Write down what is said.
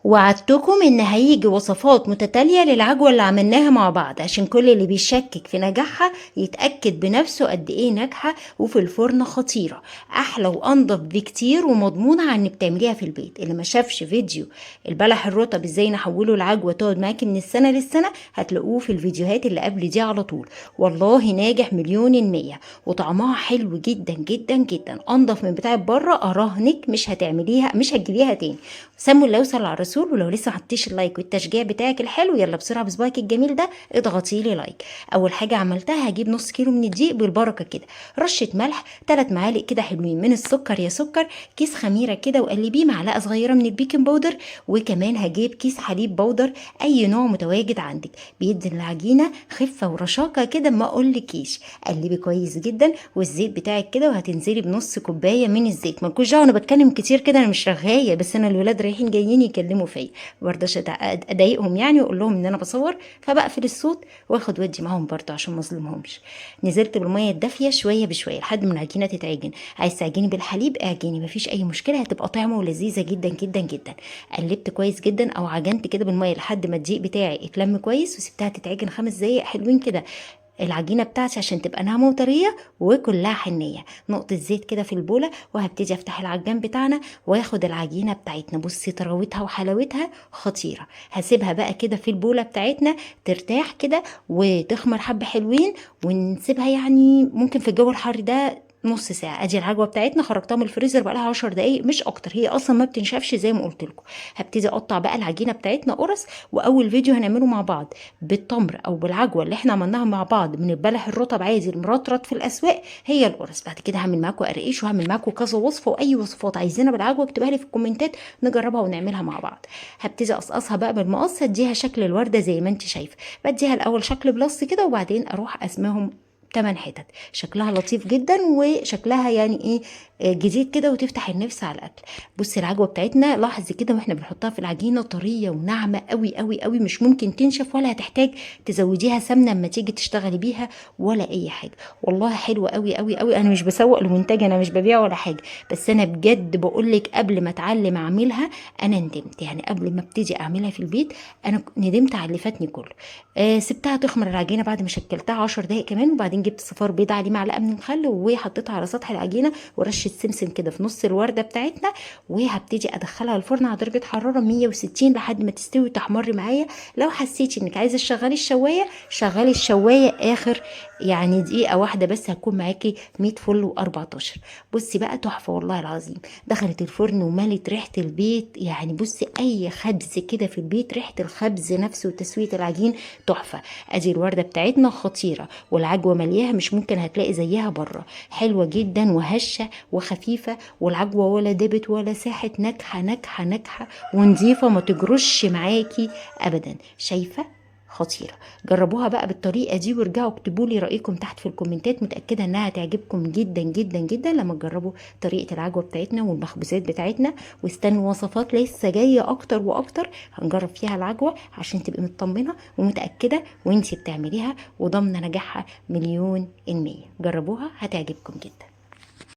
وعدتكم ان هيجي وصفات متتالية للعجوة اللي عملناها مع بعض، عشان كل اللي بيشكك في نجاحها يتأكد بنفسه قد ايه ناجحة وفي الفرن خطيرة، احلى وانضف بكتير ومضمونة عن انك بتعمليها في البيت. اللي ما شافش فيديو البلح الرطب ازاي نحوله لعجوة تقعد معاكي من السنة للسنة هتلاقوه في الفيديوهات اللي قبل دي على طول. والله ناجح مليون المية وطعمها حلو جدا جدا جدا، انضف من بتاع بره، اراهنك مش هتعمليها، مش هتجيبيها تاني. سموا الله وصلوا على الرسول. ولو لسه ما حطيتيش ال like والتشجيع بتاعك الحلو، يلا بسرعة بصباعك الجميل ده اضغطي لي like. اول حاجة عملتها هجيب نص كيلو من الدقيق بالبركة كده، رشه ملح، 3 معالق كده حلوين من السكر يا سكر، كيس خميره كده وقلبيه، معلقه صغيرة من ال baking powder، وكمان هجيب كيس حليب powder اي نوع متواجد عندك، بيدي العجينة خفه ورشاقه كده ما اقولكيش. قلبي كويس جدا والزيت بتاعك كده، وهتنزلي بنص كوباية من الزيت. ما تكونش انا بتكلم كتير كده، انا مش رغايه، بس انا الولاد رايحين جايين يكلموا فيا، برضه اضايقهم يعني واقول لهم ان انا بصور، فبقفل الصوت واخد ودي معاهم برضه عشان ما اظلمهمش. نزلت بالمية الدافيه شوية بشوية لحد ما العجينة تتعجن. عايز تعجني بالحليب اعجني، مفيش اي مشكلة، هتبقى طعمه ولذيذه جدا جدا جدا. قلبت كويس جدا او عجنت كده بالمية لحد ما الدقيق بتاعي اتلم كويس، وسبتها تتعجن 5 دقايق حلوين كده العجينة بتاعتي عشان تبقى ناعمة وطريه وكلها حنيه. نقطة زيت كده في البوله، وهبتدي افتح العجان بتاعنا واخد العجينة بتاعتنا. بصي طراوتها وحلاوتها خطيرة. هسيبها بقى كده في البوله بتاعتنا ترتاح كده وتخمر حبه حلوين، ونسيبها يعني ممكن في الجو الحر ده نص ساعة. ادي العجوه بتاعتنا خرجتها من الفريزر بقى لها 10 دقايق مش اكتر، هي اصلا ما بتنشفش زي ما قلت لكم. هبتدي اقطع بقى العجينة بتاعتنا قرص، واول فيديو هنعمله مع بعض بالتمر او بالعجوه اللي احنا عملناها مع بعض من البلح الرطب عادي المرطرط في الاسواق هي القرص. بعد كده هعمل معاكم قرقيش وهعمل معاكم كذا وصفه، واي وصفات عايزينها بالعجوه اكتبها لي في الكومنتات نجربها ونعملها مع بعض. هبتدي اقصقصها بقى بالمقص، اديها شكل الورده زي ما انت شايفه، بديها الاول شكل plus كده وبعدين اروح اقسمهم 8 حتت. شكلها لطيف جدا وشكلها يعني ايه جديد كده وتفتح النفس على الاكل. بصي العجوه بتاعتنا لاحظي كده واحنا بنحطها في العجينة طرية وناعمه قوي قوي قوي، مش ممكن تنشف ولا هتحتاج تزوديها سمنه اما تيجي تشتغلي بيها ولا اي حاجة. والله حلوة قوي قوي قوي. انا مش بسوق لمنتج، انا مش ببيع ولا حاجة، بس انا بجد بقول لك قبل ما اتعلم اعملها انا ندمت، يعني قبل ما ابتدي اعملها في البيت انا ندمت على اللي فاتني كله. سبتها تخمر العجينة بعد ما شكلتها 10 دقايق كمان، وبعدين جبت صفار بيض عليه معلقه من الخل وحطيتها على سطح العجينة ورشه سمسم كده في نص الورده بتاعتنا، وهبتدي ادخلها الفرن على درجه حرارة 160 لحد ما تستوي وتحمر معايا. لو حسيتي انك عايزه تشغلي الشوايه شغلي الشوايه اخر يعني دقيقة واحدة بس، هتكون معاكي 100 فل و14. بصي بقى تحفة والله العظيم، دخلت الفرن وملت ريحه البيت. يعني بصي اي خبز كده في البيت ريحه الخبز نفسه وتسويه العجين تحفة. ادي الورده بتاعتنا خطيرة والعجوه ملياها مش ممكن هتلاقي زيها بره، حلوة جدا وهشه وخفيفة، والعجوه ولا دبت ولا ساحت، ناجحة ناجحة ناجحة ونظيفه ما تجرش معاكي ابدا. شايفه خطيرة. جربوها بقى بالطريقة دي وارجعوا اكتبوا لي رايكم تحت في الكومنتات، متاكدة انها هتعجبكم جدا جدا جدا لما تجربوا طريقه العجوه بتاعتنا والمخبوزات بتاعتنا. واستنوا وصفات لسه جاية اكتر واكتر هنجرب فيها العجوه عشان تبقي مطمنه ومتاكده وانتي بتعمليها وضامنه نجاحها 1,000,000%. جربوها هتعجبكم جدا.